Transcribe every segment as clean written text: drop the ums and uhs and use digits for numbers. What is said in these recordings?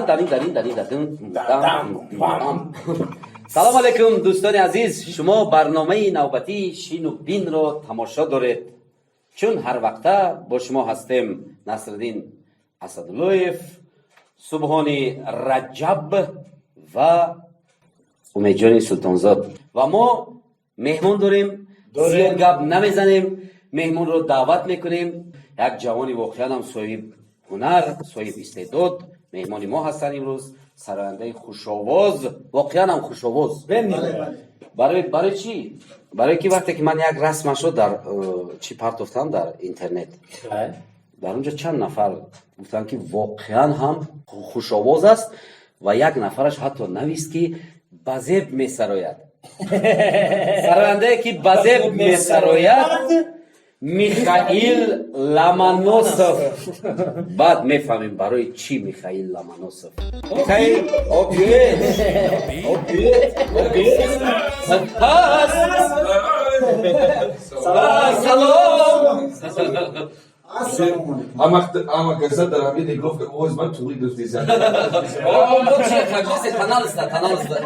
Дарин дарин дарин дадун дам дам. Салом алейкум, дӯстони азиз. Шумо барномаи навбатии «Шину бинро» тамошо доред. Чун ҳар вақта бо шумо ҳастем Насриддин Асадуллоев, Субҳони Раҷаб ва Умедҷони Султонзод. Ва мо меҳмон дорем. Зиёд гап намезанем, меҳмонро даъват мекунем. Як ҷавони воқеан ҳам соҳиб ҳунар, соҳиб истеъдод меҳмони мо ҳастанд имрӯз, сарояндаи хушовоз, воқеан ҳам хушовоз. Барои чӣ? Барое ки вақте ки ман як расмашро дар чӣ партофтам дар интернет, дар он ҷо чанд нафар гуфтанд, ки воқеан ҳам хушовоз аст, ва як нафараш ҳатто навист, ки ба зеб месарояд. Сарояндае, ки ба зеб месарояд, Михаил Ломоносов. Баъд мефаҳмем, барои чӣ Михаил Ломоносов. Михаил, привет, привет, привет, салом. Ама каза дар ҳамин нигоҳ овоз ман туғри гирифтизам. Таналиста, таналиста.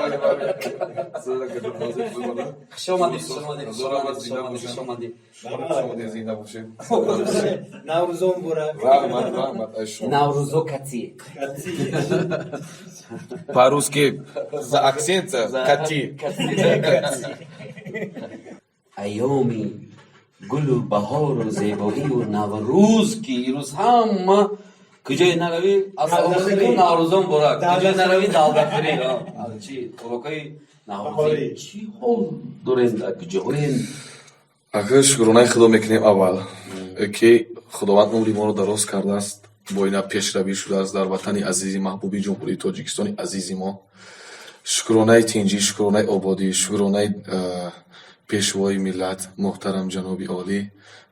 Хуш омадед, хуш омадед, хуш омадед, хуш омадед, хуш омадед. Зинда бошед. Наврӯзо муборак. Раҳмат, раҳмат аз шумо. Наврӯзо кати. По-русски за акцент кати. Айёми гулу баҳору зебоию Наврӯз, ки ирӯз ҳама куҷое наравӣ, ассалому алайкум, Наврӯзо муборак, куҷое наравӣ, далдахӯрӣ. Чи хӯрокҳои наврӯзӣ, чӣ ҳол дорем, дар куҷоҳоем? Ака, шукронаи Худо мекунем аввал, ки Худованд умри моро дароз кардааст, бо ина пешравӣ шудааст дар ватани азизи маҳбуби Ҷумҳурии Тоҷикистони азизи мо. Шукронаи тинҷӣ, шукронаи ободӣ, шукронаи пешвои миллат, муҳтарам ҷаноби олӣ,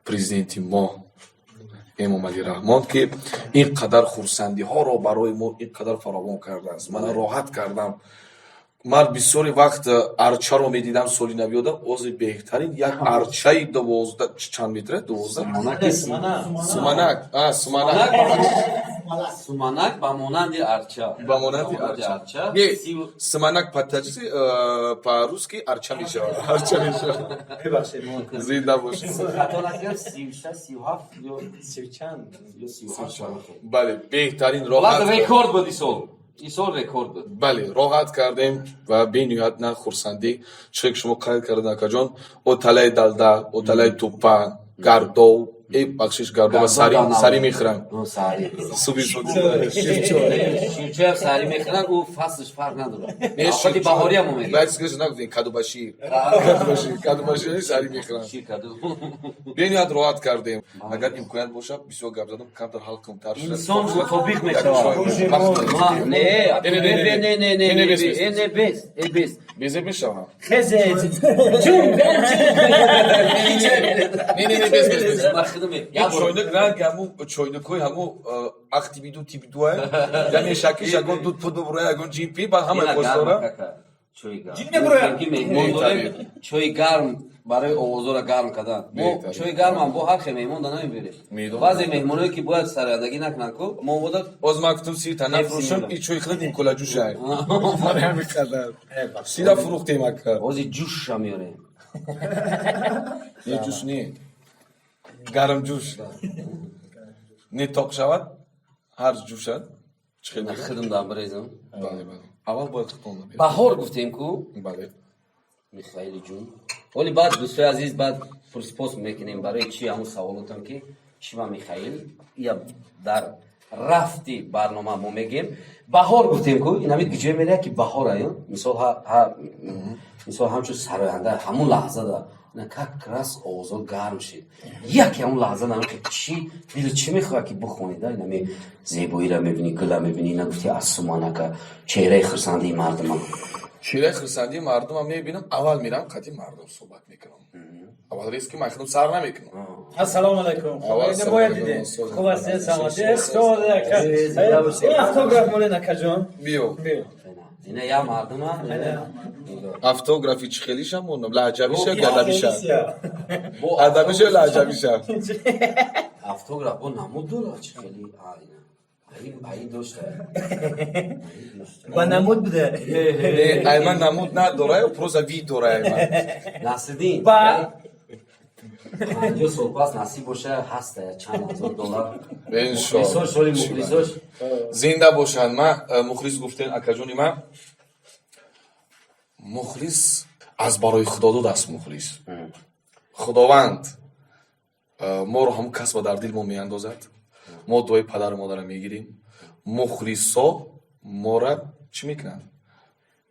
президенти мо Эмомалӣ Раҳмон, ки ин қадар хурсандиҳоро барои мо ин қадар фаровон кардааст. Мана, роҳат кардам. Ман бисёри вақт арчаро медидам соли навиёда, ози беҳтарин як арчаи 12 чанд метра, 12 суманак, суманак. Суманак ба монанди арча. Ба монанди арча. Не, суманак по-таҷикски, по-русски арча мешавад, арча мешавад. Зинда бошед. Хато накардам, 36, 37 ё Сивчанд. Ё 37. Бале, беҳтарин, роҳат. Рекорд буд исол, исол рекорд буд. Бале, роҳат кардем ва бениҳоят на хурсандӣ. Чизе ки шумо қайд кардед, акаҷон, о талаи далда, о талаи туппа, гардов, э, бахшиш, гардова сари мехӯранд. Суби. Ширчоям сари мехӯранд, ӯ фаслш фарқ надорад, офати баҳориам омед. Нагуфтем, кадубашир, кадубашир, кадубашир сари мехӯранд. Бениҳоят роҳат кардем. Агар имконият бошад, бисёр гап задам, камтар ҳалқимтар. Инсон мутобиқ мешавад. Не, не, не, не, не, бес, бес. Безе мешавам. Хезе. Не, не, не, без, без, без. Чойник ранг ҳаму чойникҳои ҳаму ахтибиду тибидуа, яъне шакиш ягон дуд пуд бубура, ягон ҷимпи, баъд ҳамаи хостора. Чои гарм барои овозоро гарм кардан. Мо чои гармам бо ҳар хел меҳмон да намебирем. Баъзе меҳмоное, ки бояд сарояндагӣ накунанд ку, мо ода. Боз ман гуфтам, сита нафурӯшам, и чои хеле нимкула ҷӯшай. Барои ҳамин қадар сира фурӯхтем, ака. Ози ҷӯшша меорем. Не, ҷӯш не, гарм ҷӯш не, тоқ шавад, ҳар ҷӯшад. Чӣ хел? Худам дам бирезам. Бале, бале, аввал бояд худтон. Баҳор гуфтем ку. Бале. Михаили ҷун, оли баъд, дӯстои азиз, баъд пурспос мекунем, барои чи ҳамун саволотам, ки чи ба Михаил я дар рафти барнома мо мегем. Баҳор гуфтем ку, инами куҷое меравад, ки баҳор аю, мисол, мисол, ҳамчун сароянда ҳамун лаҳзада на как раз овозо гарм шид, яке ҳамун лаҳза нами чи дили чӣ мехоҳад, ки бихонида, инами зебоиро мебинӣ, гула мебинӣ, ина гуфти аз суманака, чеҳраи хурсандии мардума. Чеҳраи хурсандии мардумам мебинам, аввал мерам, қати мардум суҳбат мекунам. Аввал резки ман худам сар намекунам. Ассалому алайкум. Бояд дидем. Хуб ҳастед, саломатӣ. Автограф молен, акаҷон. Биё. Биё. Ина я мардума. Автографи чӣ хелиша мондам? Лаҳҷавиша, гадабиша? Адабиша, лаҳҷавиша? Автограф бо намуд дорад, чӣ хели. Аи дошта. Ба намуд буде. Не, айман намуд надора, просто вид дора айман. Насриддин. Ба 50 сол пас насиб боша, ҳаста чанд ҳазор доллар. Иншоалло. Мухлисош, соли мухлисош. Зинда бошанд. Ман мухлис гуфтен, акаҷони ман, мухлис аз барои Худо додааст. Мухлис Худованд моро ҳамун касба дар дил мо меандозад. Мо дуои падару модарро мегирем. Мухлисо мора чӣ мекунанд?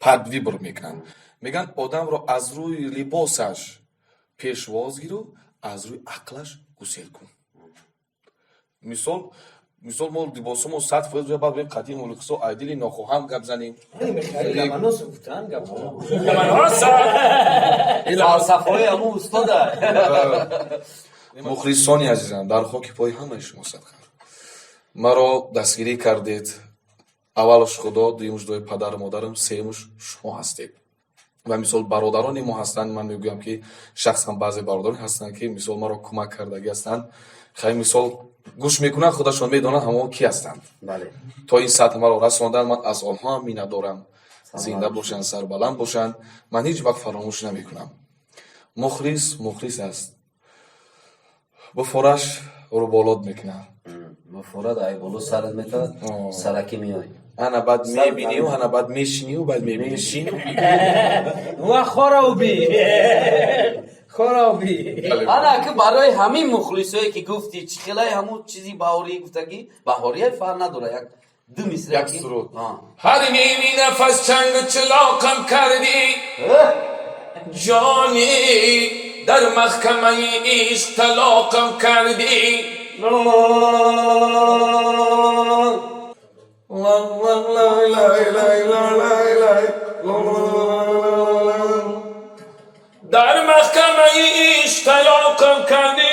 Под выбор мекунанд. Мегӯянд, одамро аз рӯи либосаш пешвоз гиру, аз рӯи ақлаш гусел кун. Мисол, мо либосомо 100% баъд бем қатъи мухлисо айдили нохоҳам гап занем. Ломоносов гуфтан гапҳо. Фалсафаҳои ҳамун устода. Мухлисони азизам, дар хоки пои ҳамаи шумо садқа. Маро дастгирӣ кардед. Аввалаш Худо, дуюмаш дуои падару модарам, сеюмаш шумо ҳастед ва мисол бародарони мо ҳастанд. Ман мегӯям, ки шахсан баъзе бародарон ҳастанд, ки мисол маро кӯмак кардагӣ ҳастанд. Хай, мисол, гӯш мекунанд, худашон медонанд ҳамон ки ҳастанд. То ин сатҳ маро расонданд, ман аз онҳо ҳам миннатдорам. Зинда бошанд, сарбаланд бошанд, ман ҳеҷ вақт фаромӯш намекунам. Мухлис мухлис аст, буфораш рӯболот мекунад. Буфорад, ай боло сарат метавад, сараки меой. Ана баъд мебинию, ана баъд мешинию, баъд мебини шину. Ва хороби. Хороби. Ана ки барои ҳамин мухлисое, ки гуфтӣ, чӣ хелаи ҳамун чизи баҳорӣ гуфтагӣ, баҳория фарқ надора, як ду мисра. Як суруд. Ҳар ними нафас чангу чилоқам кардӣ, ҷонӣ, дар маҳкамаи ишқ талоқам кардӣ. Дар маҳкамаи ишқ талоқам кардӣ.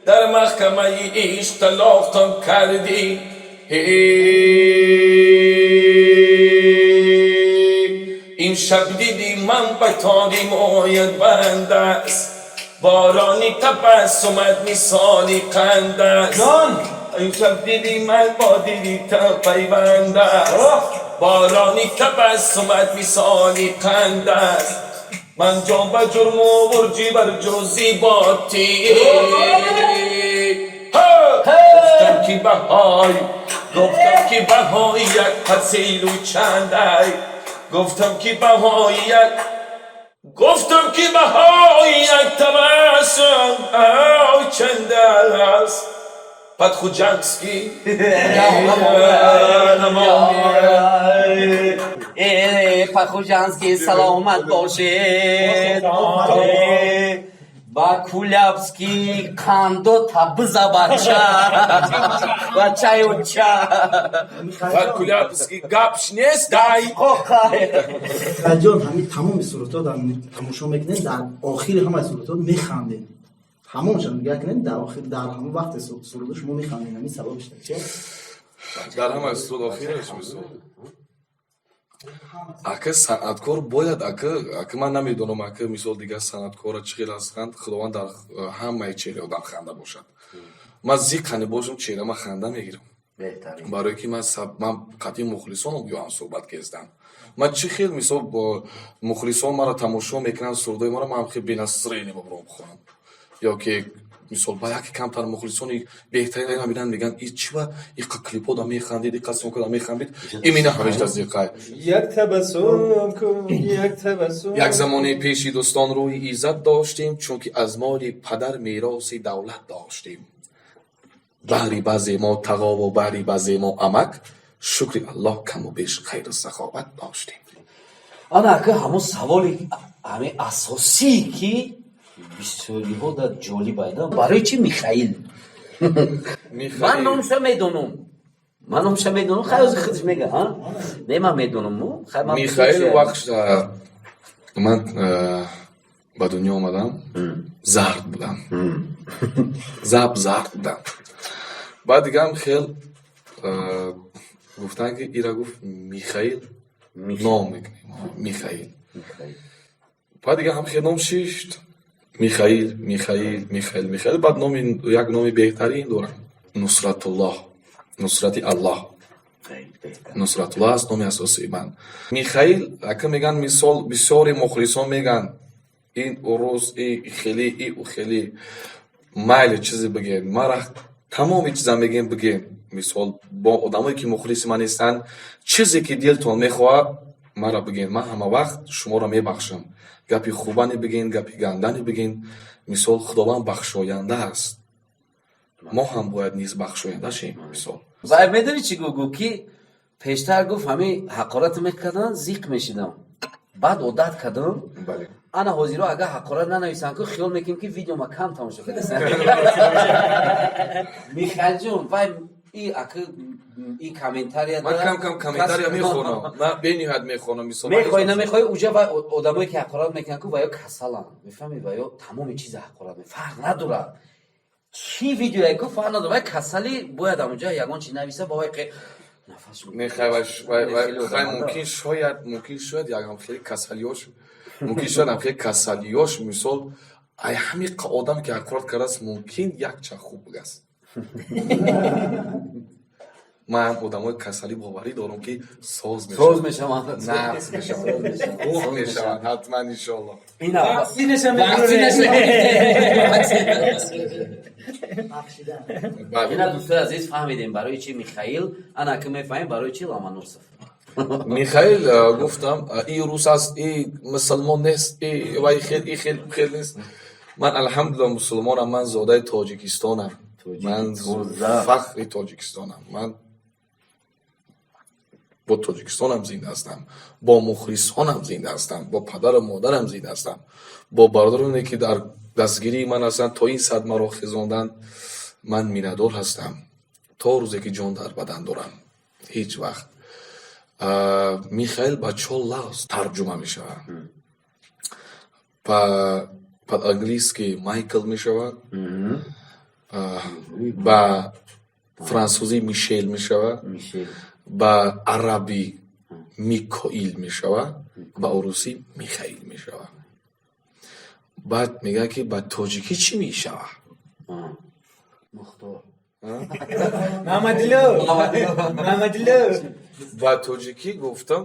Дар маҳкамаи ишқ талоқам кардӣ. Имшаб дили ман ба тори моят банд аст, борони табассумат мисоли қанд аст. Ҷон! Имшаб дили ман бо дили ту пайванд аст, борони табассумат мисоли қанд аст. Ман ҷон ба ҷурму бурҷи бар ҷузи ботӣ. Гуфтам, ки баҳои як пасилу чандай, гуфтам, ки баҳои як табассум чанд аст. По-хуҷандски. Э, по-хуҷандски саломат бошед. Ба кулябски қандо табиза, бача, бачаю ча. По-кулябски гапш нест дай. Ҷон, ҳамин тамоми сурудҳо дар тамошо мекунед, дар охири ҳамаи сурудҳо механдед. Ҳамонша нигоҳ кунед, дар охир, дар ҳамон вақти сурудҳо шумо механдед. Ҳамин сабабш чи? Дар ҳамаи суруд охираш, мисол, ака, санъаткор бояд, ака, ман намедонам, ака, мисол, дигар санъаткора чӣ хел ҳастанд. Худованд дар ҳамаи чеҳраи одам ханда бошад. Ман зиқане бошам, чеҳрама ханда мегирам. Беҳтарин. Барое ки ман қатъи мухлисонам ё ҳам суҳбат кестам. Ман чӣ хел, мисол, бо мухлисон маро тамошо мекунанд, сурудои маро, ман хел без настроения бобуром хонам, ё ки мисол ба яке камтар мухлисони беҳтарин мебинанд, мегӯянд: «И чӣ ба иқа клипода механдид, иқа съёмкада механдид?» Имина ҳамеш тасдиқай. Як табассум кун, як табассум. Як замоне пеши дӯстон рӯи иззат доштем, чунки аз моли падар мероси давлат доштем. Баҳри баъзе мо тағову баҳри баъзе мо амак, шукри Аллоҳ, каму беш хайру саховат доштем. Ана ака, ҳамон саволи ҳамин асосӣ, ки бисёриҳо дар ҷолиб айда: барои чи Михаил? Ман номша медонам, ман номша медонам. Хай, ҳозир худаш мега. А не, ман медонам. Хай, ман Михаил, вақт ман ба дунё омадам, зард будам, заб зард будам. Баъд дигам хел гуфтанд, ки ира, гуфт, Михаил ном мекунем, Михаил. Баъд дига ҳам хел ном шишт. Михаил, Михаил, Михаил, Михаил. Баъд номи як номи беҳтарин дорам. Нусратуллоҳ. Нусрати Аллоҳ. Нусратуллоҳ аст номи асосии ман. Михаил, ака меган, мисол, бисёри мухлисон меган, ин урус, и хели, и у хели. Майли, чизе бигем. Мара тамоми чиза мегем, бигем. Мисол, бо одамое ки мухлиси ман нестанд, чизе ки дилтон мехоҳад, мара бигем. Ман ҳама вақт шуморо мебахшам. Гапи хубане бигем, гапи гандане бигем. Мисол, Худованд бахшоянда аст. Мо ҳам бояд низ бахшоянда шем, мисол. Вай медонӣ чӣ гуфт? Гуфт ки пештар, гуфт, ҳамин ҳақорат мекарданд, зиқ мешидам. Баъд одат кардам. Ана ҳозиро агар ҳақорат нанависанд ку, хиёл мекунем ки видеома кам тамошо кардастан. Михаилҷон, вай и ака и комментария. Ман кам кам комментария мехонам. Ман бениҳоят мехонам, мисол. Мехоҳӣ, намехоҳӣ, уҷа вай одамое ки ҳақорат мекунанд ку, ваё касаланд, мефаҳмӣ? Ваё тамоми чиза ҳақорат, фарқ надорад чӣ видеое ку, фарқ надорад, вай касали бояд амуҷа ягон чи нависа, ба вай нафас. Не, хай, хай, мумкин шояд, мумкин шояд ягам хеле касалиёш, мумкин шояд ам хеле касалиёш, мисол, ай ҳами одаме ки ҳақорат кардааст, мумкин якча хуб бугаст. Ман ҳам одамои касалӣ боварӣ дорам, ки соз соз мешаванд, нағз мешаванд, хуб мешаванд, ҳатман, иншоалло. Ваксинаша. Ваксинаша. Бахшидан. Ина, дӯстои азиз, фаҳмидем барои чи Михаил, ана ки мефаҳмем барои чи Ломоносов. Михаил, гуфтам, и рус аст, и мусулмон нест, и вай хел, и хел хел нест. Ман, алҳамдулилла, мусулмонам, ман зодаи Тоҷикистонам, ман фахри Тоҷикистонам, ман бо Тоҷикистонам зинда ҳастам, бо мухлисонам зинда ҳастам, бо падару модарам зинда ҳастам, бо бародароне ки дар дастгирии ман ҳастанд, то ин сад маро хезонданд. Ман миннатдор ҳастам то рӯзе ки ҷон дар бадан дорам, ҳеҷ вақт. Михаил ба чор лафз тарҷума мешавад. По-английски Майкл мешавад, ба франсузӣ Мишел мешавад, ба арабӣ Микоил мешавад, ба урусӣ Михаил мешавад. Баъд мегӯяд ки ба тоҷикӣ чӣ мешавад? Мухтор. Мамадло, Мамадло. Ба тоҷикӣ гуфтам,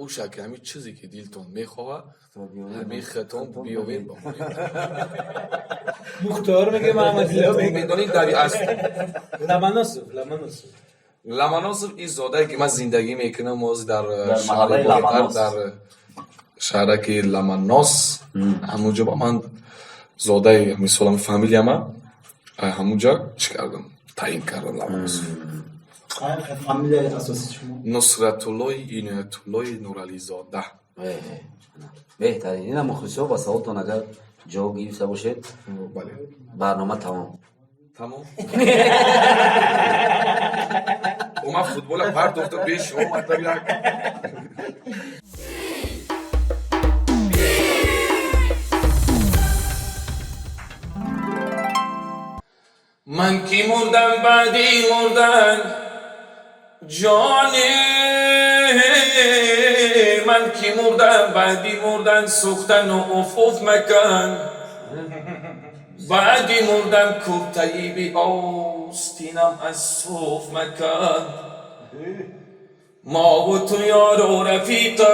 ӯша ки ҳамин чизе ки дилтон мехоҳад, ҳамин хитон биёвед ба мо. Мухтор меге, Мамадло меге. Медонед, дари аст. Ломоносов, Ломоносов. Ломоносов ин зодае ки ман зиндагӣ мекунам ҳозир дар шаҳри маҳаллаи Бохтар, Ламанос. Дар шаҳраки Ламанос, ҳамунҷо ба ман зодаи, мисолам, фамилияма ҳамунҷа чӣ кардам, таъин кардам Ламаносов. Фамилияи асосии шумо? Нусратуллои Иноятуллои Нурализода. Беҳтарин. Ина, мухлисо, ба саволтон агар ҷавоб гирифта бошед, Бале. барнома тамом. Тамом. Ман футбола партофта беш омадам як. Ман ки мурдам, баъди мурдан ҷоне, ман ки мурдам, баъди мурдан сӯхтану уф уф макан. Баъди мурдан куртаи биостинам аз суф макан. Мову ту ёру рафиқа,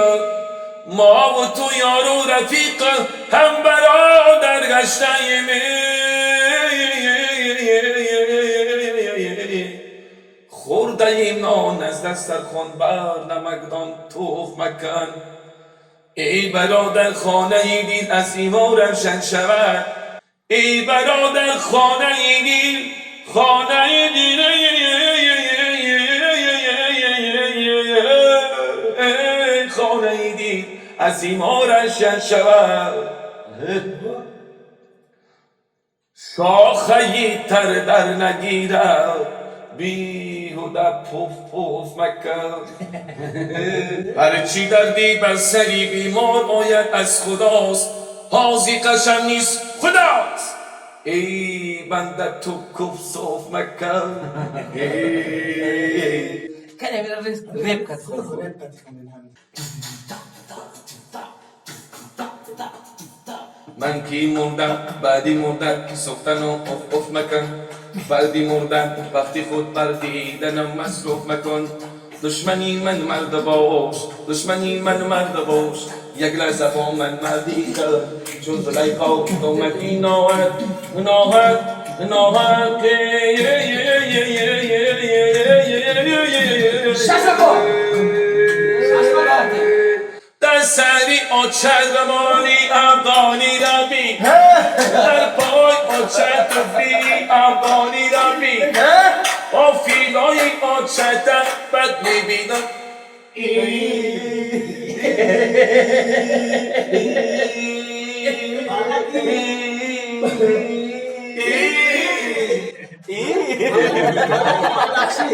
мову ту ёру рафиқа, ҳам бародар гаштаем. Хӯрдаим нон аз дастархон, бар намакдон туф макан. Эй бародар, хонаи дил аз имо равшан шавад. Эй бародар, хонаи дил, хонаи дил, хонаи дил аз имо равшан шавад. Шохаи тар дар нагирад, беҳуда пуф пуф макун. Ҳарчи дарди бар сари бемор ояд, аз худост, ҳозиқашам низ худост. Эй банда, ту куф суф макун. Кане реп кат. Реп кати хонен ҳамин. Ман ки мурдам, баъди мурдан сӯхтану уф уф макун. Баъди мурдан вақти худ бар диданам масруф макун. Душмани ман мард бош, душмани ман мард бош, як лаҳза бо ман мардӣ кун. Чун Зулайхо омадӣ ноҳақ, ноҳақ, ноҳақ. Дар сари очат рамони афғонӣ рабӣ, дар пой очат туфли афғонӣ рабӣ, бо филои очата бад мебинам. Бадахшӣ,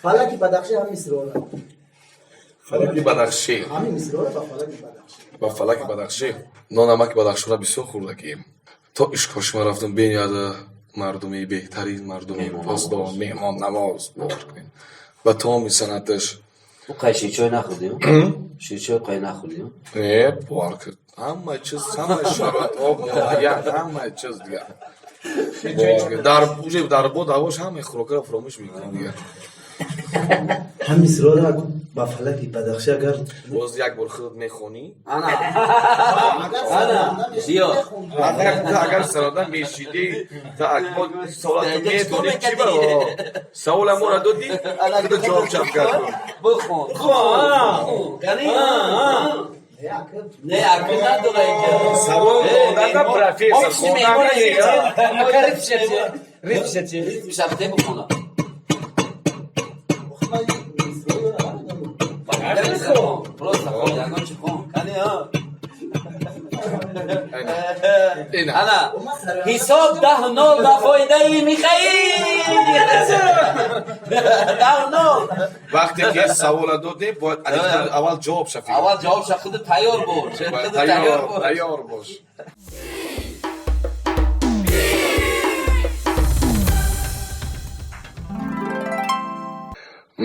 фалаки Бадахшӣ, ҳамин мисрора. Фалаки Бадахшӣ. Ҳамин мисрора ба фалаки Бадахшӣ. Ба фалаки Бадахшӣ. Нонамаки Бадахшона бисёр хӯрдагием. То Ишкошима рафтам, бениҳоят мардуми беҳтарин, мардуми поздор, меҳмоннавоз, бовар кунед, ба тамоми санъаташ. Ӯ қай ширчой нахӯрдӣ? Ширчой қай нахӯрдӣ? Не, бовар кун, ҳама чиз, ҳама шароитҳо муайян, ҳама чиз дигар. Бовар кун, дар уже дар бод ҳавош ҳамаи хӯрокаро фаромӯш мекунӣ дигар. Ҳамин мисрора ба фалаки Бадахшӣ агар Боз як бор худат мехонӣ. Ана. Агар Ана, биё. Агар ту агар сарода мешидӣ, ту акбо савола ту медонӣ, чӣ ба савола моро додӣ, худо ҷавоб чап кард. Бихон. Хон. Кани? Не, ака надора инҷа. Савол доданда профессор хонанда. Ритм шабте бихона. Просто хон, ягон чи хон. Кани, а? Ина. Ана, ҳисоб 10-0 ба фоидаи Михаил. 10-0. Вақте ки савола додем, бояд аввал ҷавоб шафи. Аввал ҷавоб ша, худ тайёр бош. Худ тайёр бош. Тайёр бош.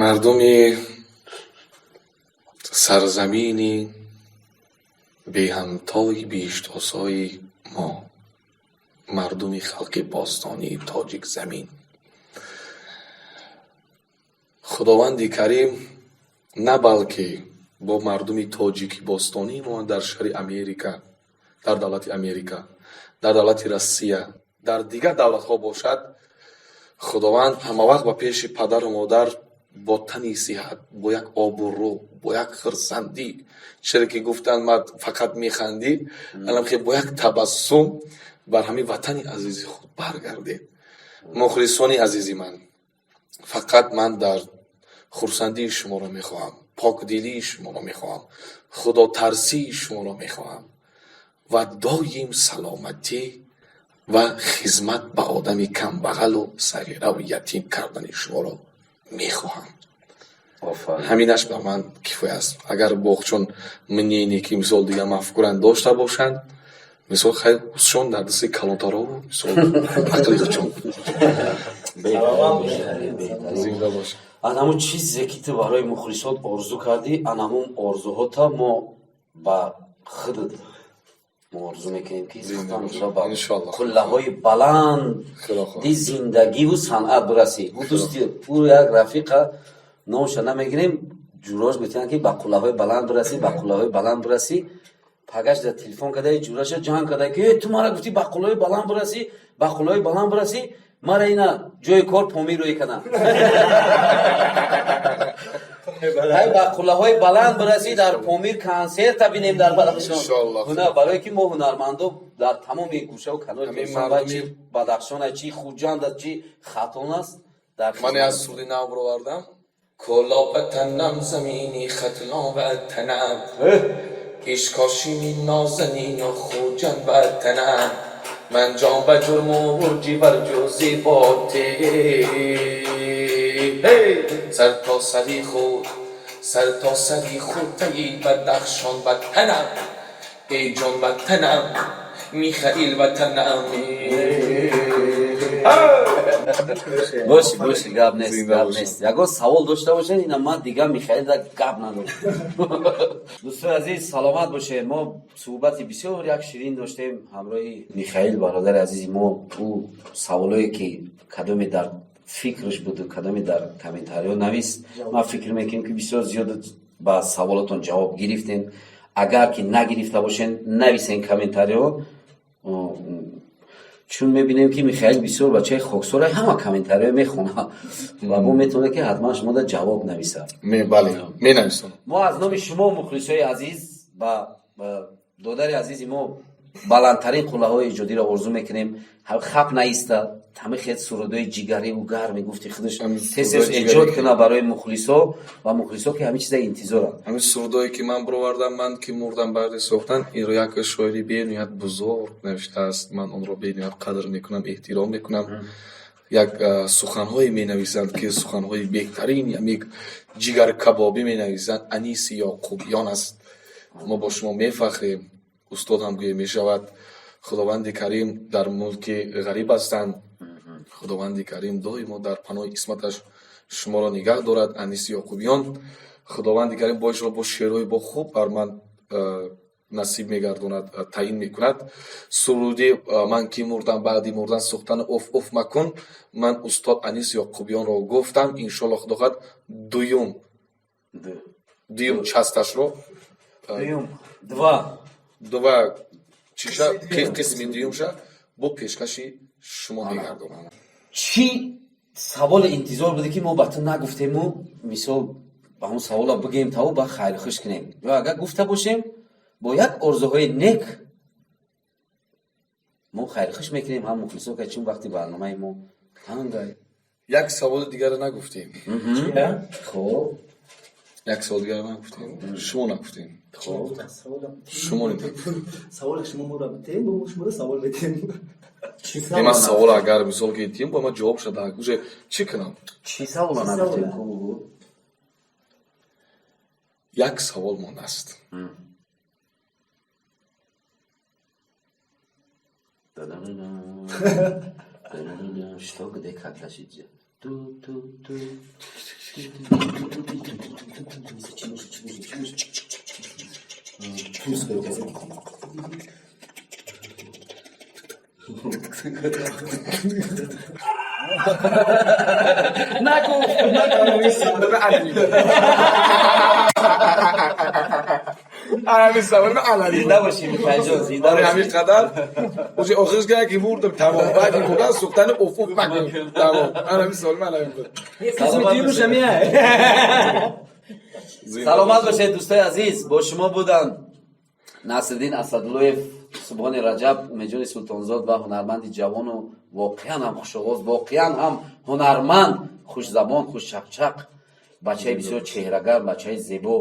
Мардуми сарзамини беҳамтои биҳиштосои мо, мардуми халқи бостонии тоҷикзамин, Худованди Карим на балки бо мардуми тоҷики бостонии мо дар шаҳри Америка, дар давлати Америка, дар давлати Россия, дар дигар давлатҳо бошад, Худованд ҳамавақт ба пеши падару модар бо тани сиҳат, бо як обрӯ, бо як хурсандӣ, чире ки гуфтанд, ман фақат механдӣ, анам хе бо як табассум бар ҳамин ватани азизи худ баргардед. Мухлисони азизи ман, фақат ман дар хурсандии шуморо мехоҳам, покдилии шуморо мехоҳам, худотарсии шуморо мехоҳам ва доим саломатӣ ва хизмат ба одами камбағалу сағираву ятим кардани шуморо мехоҳам. Ҳаминаш ба ман кифоя аст. Агар боғчон мнение ки мисол дигар мафкуран дошта бошанд, мисол хайр, ҳусшон дар дасти калонтарову мисол ақли худшон. Зинда бош. Анамун чизе ки ту барои мухлисот орзу кардӣ, анамун орзуҳота мо ба худат мо орзу мекунем, ки ба қуллаҳои баланди зиндагиву санъат бирасӣ. Ӯ дӯсти, ӯ як рафиқа, номша намегирем, ҷурош гуфтанд, ки ба қуллаҳои баланд бирасӣ, ба қуллаҳои баланд бирасӣ. Пагаш дар телефон карда, ҷураша ҷанг карда, ки ту мара гуфтӣ ба қуллаҳои баланд бирасӣ, ба қуллаҳои баланд бирасӣ, мара ина ҷои кор Помир рӯй кардам. Ай, ба қуллаҳои баланд бирасӣ, дар Помир консерта бинем, дар Бадахшон. Ҳунар, барое ки мо ҳунармандо дар тамоми гӯшаву канори чи Бадахшона, чи Хуҷанда, чи Хатон аст. Ман аз суди нав бировардам. Кола ватанам, замини Хатлон ватанам, Ишкошими нозанину Хуҷанд ватанам, ман ҷон ба ҷурму бурҷи варҷу зиботи, сар то сари худ, сар то сари худ таи Бадахшон ватанам, эй ҷон ватанам, Михаил ватанам. Боши, боши, гап нест, Зинда гап бошед. нест. Ягон савол дошта бошед, ина ман дигар Михаилда гап надорам. Дӯстои азиз, саломат бошед. Мо суҳбати бисёр як ширин доштем ҳамроҳи Михаил, бародари азизи мо. Ӯ саволое ки кадоме дар фикраш буду, кадоме дар комментариҳо навист, ман фикр мекунем, ки бисёр зиёд ба саволотон ҷавоб гирифтем. Агар ки нагирифта бошен, нависен комментариҳо, чун мебинем, ки Михаил бисёр бачаи хоксора, ҳама комментариҳо мехона ва мо метавонад, ки ҳатман шумода ҷавоб нависад. Бале, менависонам. Мо аз номи шумо, мухлисои азиз, ба додари азизи мо баландтарин қуллаҳои эҷодиро орзу мекунем. Хап наиста, ҳами хел сурудои ҷигариву гарми гуфти худаш Ҳамин тез сурудои ҷигарӣ. эҷод куна барои мухлисо ва мухлисо, ки ҳамин чиза интизоранд. Ҳамин сурудое ки ман бировардам, «Ман ки мурдам баъди сохтан», инро як шоири бениҳоят бузург навиштааст. Ман онро бениҳоят қадр мекунам, эҳтиром мекунам. Як суханҳое менависанд, ки суханҳои беҳтарин, ҳамин ҷигаркабобӣ менависанд. Аниси Ёқубён аст. Мо бо шумо мефахрем, устод ҳам гӯя мешавад. Худованди карим, дар мулки ғариб ҳастанд, Худованди карим доимо дар паноҳи исматаш шуморо нигаҳ дорад. Аниси Ёқубён, Худованди карим боишро бо шеърҳои бо хуб бар ман насиб мегардонад, таъин мекунад. Суруди «Ман ки мурдам баъди мурдан сӯхтан оф оф макун», ман устод Анис Ёқубёнро гуфтам. Иншолло, худо хоҳад, дуюм часташро Дуюм два. Дува чиша, қисми дуюмша бо пешкаши шумо мегардонам. Чӣ саволи интизор буде, ки мо ба ту нагуфтему, мисол, ба ҳамн савола бигӯем, таву ба хайрхуш кунем, ё агар гуфта бошем, бо як орзуҳои нек мо хайрхуш мекунем ҳам мухлисо, ка чун вақти барномаи мо тангай. Як саволи дигарро нагуфтем. Хоб. Як савол дигарро нагуфтем, шумо нагуфтем. Хоб. Шумо. Саволе шумо моро битем, бо шумо савол битем. Ман савол агар мисол ки дим, бо ман ҷавоб шада, уже чӣ кунам? Чӣ савола нагуфтем? Як савол мондааст. Что, где, когда сидит? Ту ту ту. Чӣ боша, чӣ боша, чӣ боша? Плюс. Нагуфт, нагуфт. Ҳамин савол алани. Зинда бошӣ, Михаилҷон, зинда бошӣ. Ҳамин қадар уже охирш ки ки мурдам, тамом, баъди мурдан сӯхтани оф оф макун, тамом. Ҳамин савол ман ҳамин буд. Қисми. Саломат бошед, дӯстои азиз. Бо шумо буданд Насриддин Асадуллоев, Субҳони Раҷаб, Умедҷони Султонзод ва ҳунарманди ҷавону воқеан ҳам хушовоз, воқеан ҳам ҳунарманд, хушзабон, хушчақчақ, бачаи бисёр чеҳрагарм, бачаи зебо,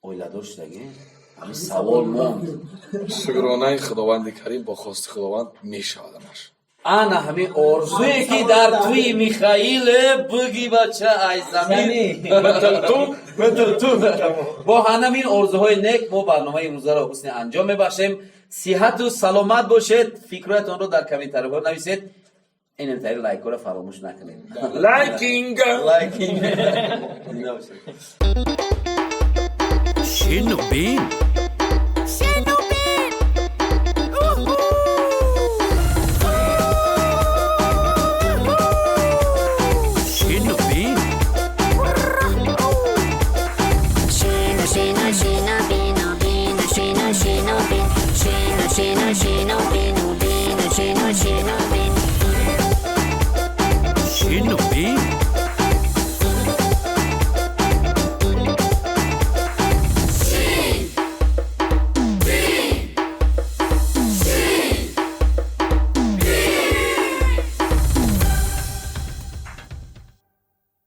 оиладор шудагӣ? Ҳамин савол монд. Шукронаи Худованди карим, бо хости Худованд мешавад ҳамаш. Ана ҳамин орзуе, ки дар тӯи Михаиле буги, бача ай замин бо ҳанамин орзуҳои нек мо барномаи имрӯзаро ҳусни анҷом мебахшем. Сиҳату саломат бошед. Фикрҳоятонро дар комментариҳо нависед. Инамтари лайкҳоро фаромӯш накунед. Лайкинг. Лайкинг. Шину бин.